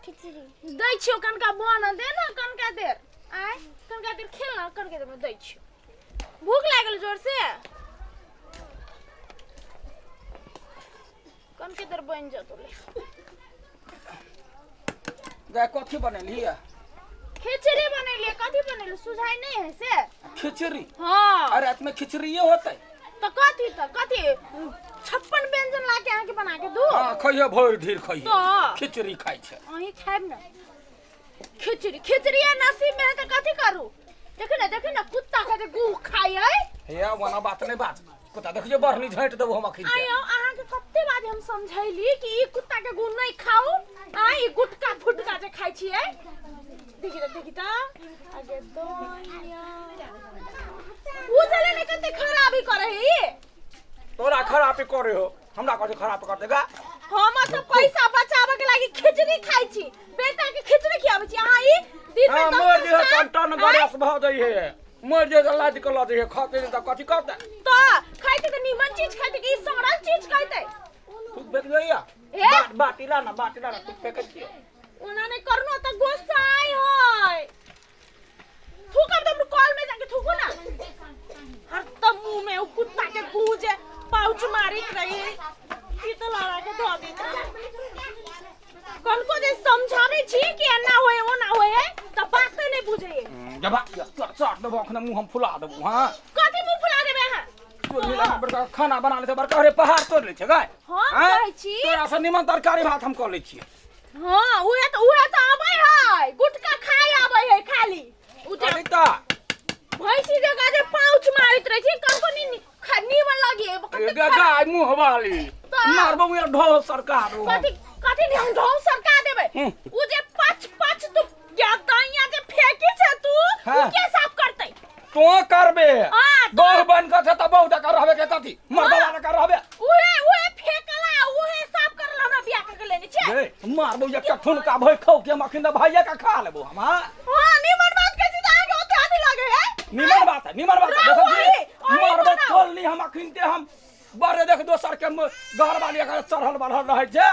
खिचड़ी। दै छियौ कनका बन दे ना कनका देर आय कनका देर खेल ना कनका देर में दै छियौ भूख लागल जोर से कनके देर बन जतो ले। गए कथी बनेली है? खिचड़ी बनेलिए। कथी बनेलिए सुझाई नहीं है से। खिचड़ी? हाँ। अरे रात में खिचड़िए होते। तो कथी तो कथी 56 व्यंजन ला के अहाँके बना के दू। हाँ खइहे भरि ढीर खइहे। तो? खिचड़ी खाइ छै। अहीं खायब ना खिचड़ी। खिचड़ी नसीब में है तो कथी करू। देखी ना कुत्ता के जे गुह खाइ है। हे वना बात नहीं बात कुत्ता देखियो बढ़नी झाँटि देबो हम अखन। आयो अहाँके कते बार हम समझैली कि ई कुत्ता के गुह नहीं खाउ आ ई गुटका फुटका जे खाइ छियै। देखी त देखी त आगे दोनिया उ चले ने कते खराबी करे है। तोरा खराबी करे हो हमरा कथी खराब कर देगा। हम तो पैसा बचावे के लागी खिचड़ी खाइ छी बेटा के खिचड़ी खियाबै छी। अहाँ ई दिन में हाँ, 10 मर जे दस टन टन गैस भ जाइ है मर जे लाद के ल जाइ है खाते त कथी करते। तो खाइते त निमन चीज खाइते कि ई सड़ल चीज खाइते। तू फेंक जाइया ए? बाटी ला ना बाटी ला ना तू फेंक छियो। ओना नहीं करनो त गुस्सा आइ है। थूकब त कॉल में जाके थूकू ना। हर त मुंह में उ कुत्ता के गूंजे पाउच मारित रही ई त लड़ा के धो देत। कनको जे समझाबै छी कि एना होए ओना होए त बाते नहीं बुझे। जबा चट देबो अखने मुंह हम फुला देबो। हां कथी मुंह फुला देबे अहाँ? तोर मिला के बड़का खाना बना ले बड़का अरे पहाड़ तोड़ ले छै गाय। हम कहै छी तोरा से निमन तरकारी भात हम क ले छियै। हां उहे त आबै है गुटका खाय आबै है खाली। उ त भैंसी जगह जे पाउच मारित रहे छै कनको नी निमन लगी है, कते गाय मुंह वाली मारबो मुंह ढो सरकार रो। कथी कथी हम ढो सरकार देबै। उ जे पच पच तू गदाइया जे फेकी छै तू उ के साफ करतै? तो करबे गोह बन के छै त बहु जका रहबे के कथी मर्दवा जका रहबे। उहे उहे फेकला उहे साफ करला हमरा बियाह कर के लेने छै। ए मारबो एकटा ठुनका भई खौ के हम अखन त भैया का खा लेबो हम। हां हां निमन बात कहै छी त अहाँ के ओते अथी लागे है। निमन बात है निमन बात है। देखो जी मारबो खोलनी हम अखन ते हम बड़े देख दोसर के घर वाली अगर चढ़ल बढ़ल रहै छै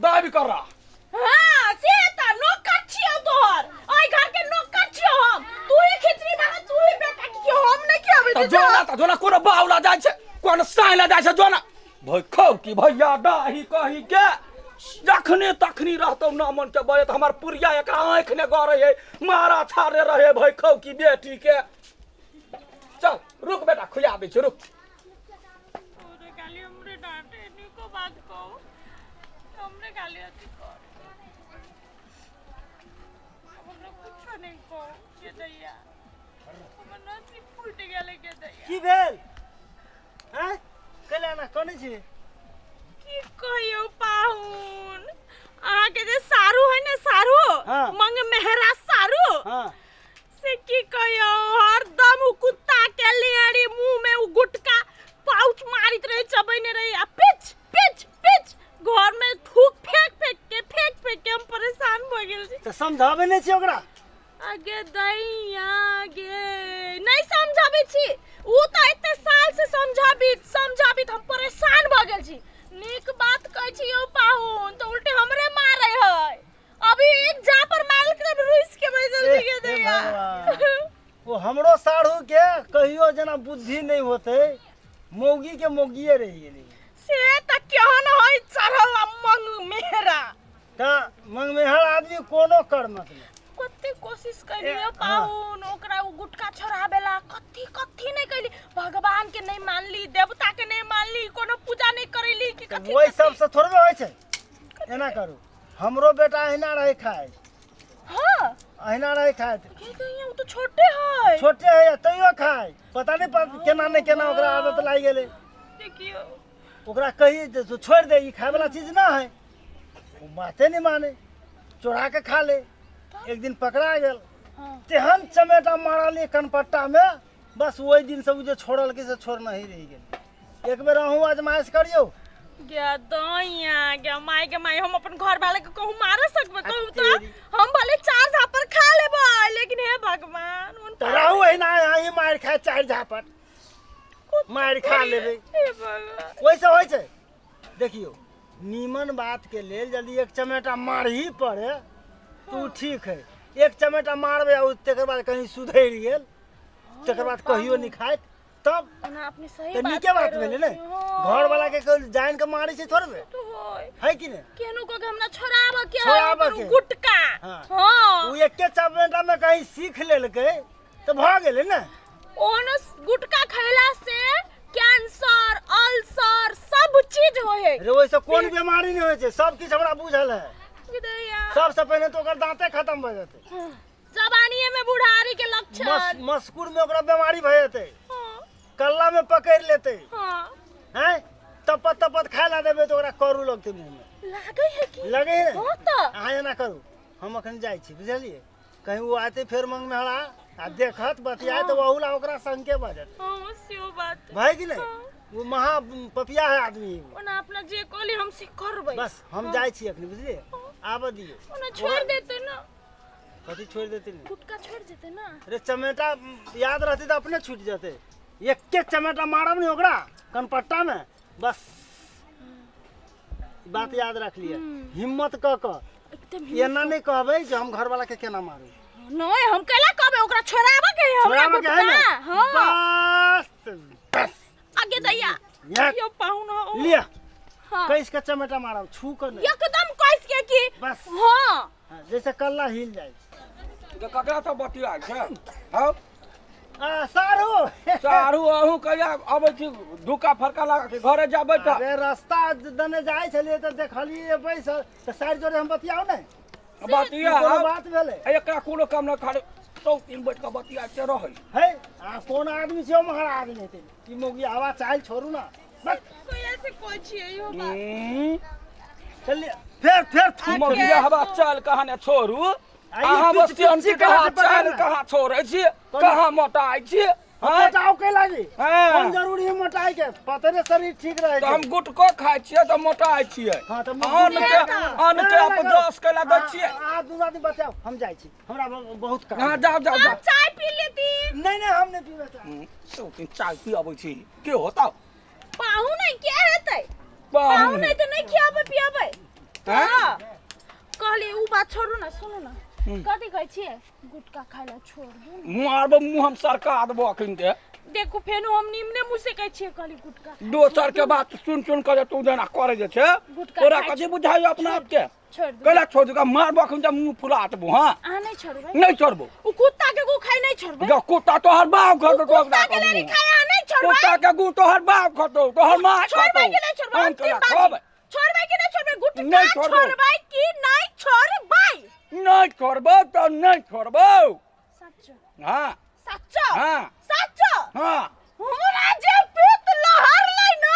दाबी कर रहा। हां से त नौकर छियौ तोहर ओइ घर के नौकर छियौ हम। तू ही खिचड़ी बना तू ही बेटा के हम नहीं खियाबै त जोना त जोना कोनो बावला जाइ छै कोन साइला जाइ छै जोना भई खौ की भैया डाही कही के जखने तखनी रहतौ ना मन के बजे त हमर पुरिया एकरा आँखि ने गड़े है मारा छाड़े रहे भई खौ की बेटी के। चल रुक बेटा खुआ दै छी रुक। गाली हमरे डांटे निको बात कहू हमरे गाली अथी कर हमरा कुछो नहीं कहू के दैया हमर नसीब फूटि गेलै के दैया। की भेल हैं कैला ना कनै छी? की कहियौ पाहुन अहाँके जे सारू है ने सारू हाँ। मंग मेहरा सारू हाँ। से की कहियौ हरदम उ कुत्ता के लेहरी मुंह में उ गुटका पाउच मारित रहे चबैने रहे आ पिच पिच पिच घर में थूक फेंक फेंक के हम परेशान भ गेल छी। त समझाबै नै छी ओकरा? आगे दैया गे नहीं समझाबै छी उ त एते साल से समझाबी समझाबी हम परेशान भ गेल छी। नीक बात कहै छी यौ पाहुन त उल्टे हमरे मारै है। अभी एक जा पर मारल के रुस के बैसल छी गे दैया। ओ हमरो साढ़ू के कहियो जेना बुद्धि नहीं होते मौगी के मौगिए रहि गेलै। से त केहन है चढ़ल मंग मेहरा। त मंग मेहर आदमी कोनो कर्मक नहीं। कते कोशिश कैलियै पाहुन ओकरा उ गुटका छोड़ाबेला कथी कथी नहीं कैली भगवान के नहीं मानली देवता के नहीं मानली कोनो पूजा नहीं करैली कि कथी। ओहि सब से थोड़बे होइ छै। एना करू हमरो बेटा अहिना रहे खाए। हाँ अहिना रहे खाए। उ तो छोटे है छोटे है तैयो खाए पता नहीं केना नहीं केना ओकरा आदत लागि गेलै। देखियो ओकरा कही जे तू छोड़ दे ई खाए वाला चीज ना है ओ बाते नहीं माने चोरा के खा ले। एक दिन पकड़ा गेल तेहन चमेटा मारल कनपट्टा में बस ओहि दिन से उ जे छोड़ल कि से छोड़ना ही रहि गेल। एक बेर अहूँ आजमाइश करियौ। गे दैया गे माय के माय हम अपन घर वाले के कहूँ मारे सकबै कहूँ त हम भले 4 झापर खा लेबै लेकिन हे भगवान उन त रहू एहिना अहीं मारि खाए 4 झापर मारि खा लेबै। हे भगवान ओहिसँ होइ छै। देखियौ नीमन बात के लेल यदि एक चमेटा मारही पड़े तऽ ओ ठीक है। एक चमेटा मारबै आ तकर बाद कहीं सुधरि गेल, तकर बाद कहियो नहि खाइत, तब ओना अपने सही तऽ बात नीके बात कहि रहल भेलै ने। छी, हँ। घरवाला के कोइ जानि कऽ मारै छै थोड़बे तो होय। है कि नहि? केहनो कऽ के हमरा छोड़ाबऽ के है छोड़ाबऽ ओकर के। गुटका। हाँ। हाँ। ओ एके चमेटा में कहीं सीख लेलकै तऽ भऽ गेलै ने। ओहनो गुटका खैला से कैंसर अल्सर सब चीज होय है। रे ओहिसँ कोन बीमारी नहि होइ छै, सब किछु हमरा बुझल है। दैया। सबसँ पहिने तऽ ओकर दाँते खतम भऽ जेतै। जवानीये में बुढ़ारी के लक्षण। मस्कुर में ओकरा बीमारी भऽ जेतै। हाँ। कल्ला में पकड़ि लेतै। हाँ। हैं, तपत तपत खाय ला देबै तऽ ओकरा करू लगतै मुँह में। लागै है की? लगै है। हाँ तऽ। अहाँ एना करू, हम अखन जाइ छी, बुझलियै? कहीं ओ आते फेर मंग में हरा आ देखत बतियाए तऽ ओहू ला ओकरा संके भऽ जेतै। हाँ, सेहो बात भाई कि नहीं? हाँ। वो महा पपिया है आदमी। ओना अपना जे कहली हम से करबै। बस हम जाइ छी अखन, बुझलियै? आबऽ दियौ। ओना छोड़ि देतै ना। कथी छोड़ि देतै? ने गुटका छोड़ि देतै ना। रे चमेटा याद रहतै तऽ अपने छूटि जेतै। एके चमेटा मारब ने ओकरा कनपट्टा में, बस बात याद रख लिअ। हिम्मत कऽ कऽ एकदम। एना नहि कहबै जे हम घरवाला के केना मारू। नहीं, हम कैला कहबै? ओकरा छोड़ाबऽ के है हमरा छोड़ाबऽ के है ने? गुटका। हाँ। बस बस। आगे दैया। या। यो पाहुन हो। लिअ। हाँ। कैस के चमेटा मारब, छू कऽ नहि। एकदम कस के की। बस। हाँ। हाँ, जैसे कल्ला हिल जाइ। जे ककरा सब बतियाइ छै हौ? आ सारू। सारू, अहूँ कहिया अबै छी? धुक्का फड़का लगा के घरे जाबै तऽ। अरे रास्ता दने जाइ छलियै तऽ देखलियै बैसल, तऽ साइड जोरे हम बतियाउ ने। बतिया। कोनो बात भेलै? एकरा कोनो काम नहि, खाली चौकीमे बैठ कऽ बतियाइते रहै है। आ कोन आदमी छै? महार आदमी हेतै ई मौगी। हवा चालि छोड़ू ना बस। कोई ऐसे कोई छियै इहो बात। चलिए फेर फेर थूक। मौगिया हवा चालि कहाँ ने छोड़ू। आ ई अहाँ पिच- बस पिच्ची कहाँ कहाँ से चालि पकड़ना? कहाँ छोड़ै छी, कहाँ मोटाइ छी? आँय? मोटाउ के लागी? हाँ। कोन जरूरी है मोटाई के? पतरे शरीर ठीक रहे तऽ हम गुटको खाइ छियै तऽ मोटाइ छियै। हाँ, तऽ अन्न के अन्न के अपजस कैला दै छियै। आ दू आदमी बचाउ, हम जाइ छी, हमरा बहुत काम अहाँ है। जाउ जाउ हम जाउ। चाय पी लेती। नहीं नहीं, हम नहीं पीबै चाय। सब दिन चाय पियाबै छी, के होता? पाहुन नहीं के हेतै? पाहुन नहीं तऽ नहीं खियाबै पियाबै? हैं? हाँ। कहली उ बात छोड़ू ना, सुनू ना, कथी कहै छियै, गुटका खाय ला छोड़ दू ने। मारबो मुँह हम सरका देबो अखन के। देखू, फेनो हम निमने मुँह से कहै छियै, कहली गुटका दोसर के बात सुन सुन के जे तू जेना करे जे छै, गुटका तोरा खाइ कथी बुझाइ अपना आप के? छोड़ दू। कैला छोड़ दू? मारबो अखन जे मुँह फुला देबो। हाँ। अहाँ नहीं छोड़बै? नहीं छोड़बो। उ कुत्ता के गु खाइ नहीं छोड़बै? जो कुत्ता तोहर बाप खतो। कुत्ता के लेरी खाइ अहाँ नहीं छोड़बै? कुत्ता के गु तोहर बाप खतो, तोहर माँ छोड़बै खतो। कि नहीं छोड़बै? हम अंतिम केला बात। खबै? छोड़बै कि नहीं छोड़बै गुटका? नहीं छोड़बै। छोड़बै कि नहीं छोड़बै? नहीं छोड़बो तो नहीं छोड़बो। सच? हाँ। सच? हाँ। सच? हाँ। हमरा जे पेट लहरलै ना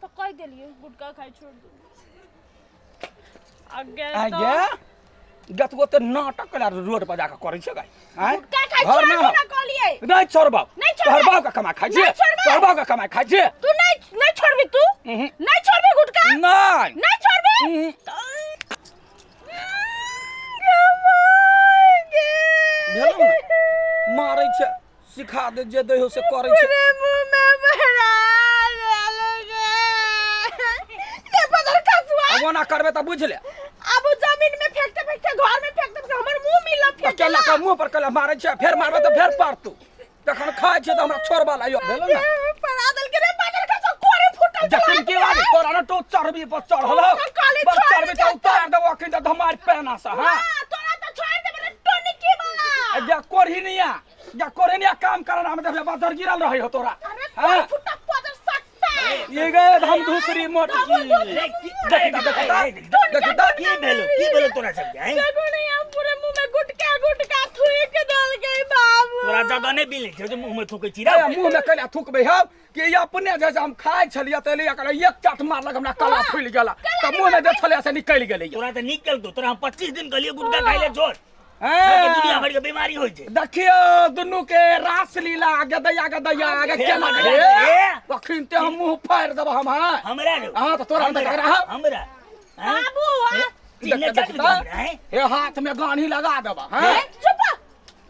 तो कह देलियै गुटका खाइ छोड़ दू। आगे आगे गतगो तऽ नाटक कला रोड पर जाके करै छै गाय। आँय? गुटका खाइ घर छोड़ में दू ना कहलियै। नहीं छोड़बो। नहीं छोड़बै। तोहर बाप के कमाइ खाइ छियै। नहीं छोड़बै। तोहर बाप के कमाइ खाइ छियै। तू नहीं नहीं छोड़बी तू? उहुं। नहीं छोड़बी गुटका? नहीं। नहीं छोड़बी? उहुं। भेलौ ने, मारै छै, सिखा दे जे दै हो से करै छै। पूरे मुंह में भरा देलकै। ले बदल कसुआ। आब ओना करबै तऽ बुझि ले। अब उ जमीन में फेंकते फेंकते, घर में फेंकते फेंकते हमर मुंह मिलत। तऽ केला के मुँह पर केला मारै छै, फेर मारबै तऽ फेर पड़तौ। तखन खाइ छै तऽ हमरा छोड़बा लाइयो भेलौ ने। पड़ा देलकै रे बदल कसुआ, कोरे फूटल। जखन के बात तोरा ने तो चर्बी पर चढ़ल हौ। तो कहली पर छोड़ चर्बी तऽ दे। उतार देबो अखन तऽ धमार पेना से। हाँ। हां, तोरा तऽ छोड़ देबे रे टोनिकी वाला। जा कोढ़िनिया, जा कोढ़िनिया, काम करना हम देखले बादर गिरल रहै हो तोरा। अरे हाँ? कोरे फुटा पदर सट्टा। ये गए हम दूसरी मोटकी। देखी तऽ, देखी तऽ, देखी तऽ। की भेलो, की भेलो तोरा सबके, हैं? देखो ने, यहाँ पूरे मुंह में गुटका गुटका थूक देलकै बाबू। तोरा जगह नहि मिलै छौ जे मुँह में थूकै छी ए, रे? मुँह में कैला थूकबै हौ कि ई अपने जैसे हम खाइ छलियै तऽ एलै एकरा एक चाट मारलक, हमरा कला फूलि गेल तऽ मुँह में जे छलै से निकलि गेलै। तोरा तऽ नीक केलकौ। तोरा हम 25 दिन कहलियै गुटखा खाइ ले छोड़। लोकके दुनिया हैं? भरि के बीमारी होइ छै। देखियौ दुनू के रास लीला, गदैया गदैया गे। हे केना मगरा, गे? हे। अखन ते हम मुँह फाड़ि देब हम। हाँ। हमरा रे? हाँ, तऽ तोरा हमरा, तऽ रह। हमरा, हैं? बाबू आ चिन्हने देख- छऽ देख- हमरा, हैं? हे, हाथ में गानी लगा देब। हाँ? ए, चुप,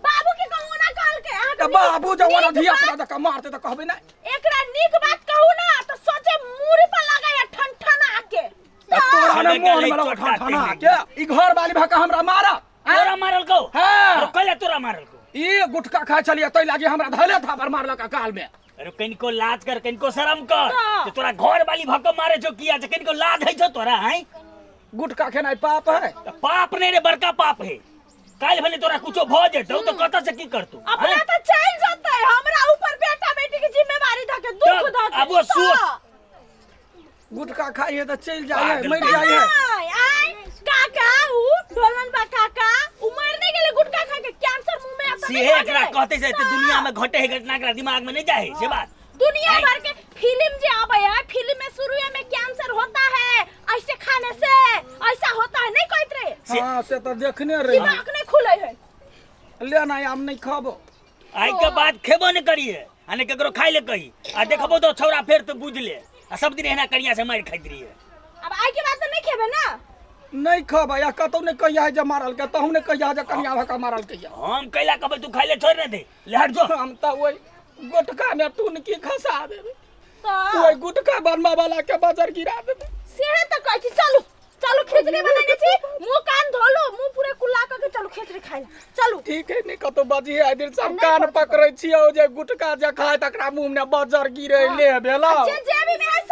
बाबू के कहू ना कहलकै अहाँ। तऽ बाबू जब ओना धिया पुता जकाँ मारतै तऽ कहबै नहि? एकरा नीक बात कहू ना तऽ सोचे मूड़ी पर लगाया ठन ठन आके। तहने छेबे मोन करै में चोटा ठन तेहने। के ई घर वाली भका हमरा मारा तोरा मारल को? हाँ। अरे कैला तोरा मारल को? ई गुटखा खाइ छलियै तै लागी हमरा धैले थापर मारलक अकाल में। अरे कनिको लाज कर, कनिको शरम कर। हाँ। जे तोरा घर वाली भक मारे छौ किया जे कनिको लाज है छौ तोरा हैं? गुटखा खेनाइ पाप है? त पाप नहीं रे, बड़का पाप है। काल्हि भने तोरा कुछो भ जेतौ त कतऽ से की करतौ? अपना हैं? तो चल जतै, हमरा ऊपर बेटा बेटी के जिम्मेवारी धके दुख तब, धके। आब वो सोच। गुटखा खाइ है तऽ चलि जाइ है, पागल। मरि जाइ है। आय आय काका, ऊ ढोलन बा काका, ऊ मर नहीं गेले गुटखा खा के? कैंसर मुंह में आता से नहीं भऽ एकरा गेलै? कहते से ते दुनिया में घटे है घटना, एकरा दिमाग में नहीं जाए से बात। दुनिया आय। भर के फिल्म जे आवे है, फिल्म में शुरू में कैंसर होता है, ऐसे खाने से ऐसा होता है, नहीं कहत रहे? से- हाँ से तऽ देखने रही। दिमाग नहीं खुले है। ले ना, हम नहीं खबो। आइ के बाद खेबो नहीं करिए आ नहीं केकरो खाइ ले कही आ देखबो तो छौड़ा फेर तो बुझ ले आ सब दिन एहना करिया से मारि खाइत रहिए। अब आई के बाद तो नहीं खेबे ना? नहीं खबै आ कतौ नहीं कहिया जे मारल के, तहु नहीं कहिया जे कनिया भका मारल के। हम कैला कहबै तू खाइ ले छोड़ ने दे, ले हट जो। हम तऽ ओहि गुटखा में टुनकी खसा देबै, तो ओहि गुटखा बनबा वाला के बजर गिरा देबै। सेहे तो कहै छी, चलू चलू, खिचड़ी बनेने छी, मुंह कान धोलू, मुंह पूरे कुल्ला क के चलू खिचड़ी खाइ ला चलू। ठीक है, नहीं कतौ बजी है दिन सब नहीं कान बजतौ। पकड़ै छियौ जे गुटखा जे खाय तकरा मुंह में बजर गिरे ले भेलौ। जे जेबी में है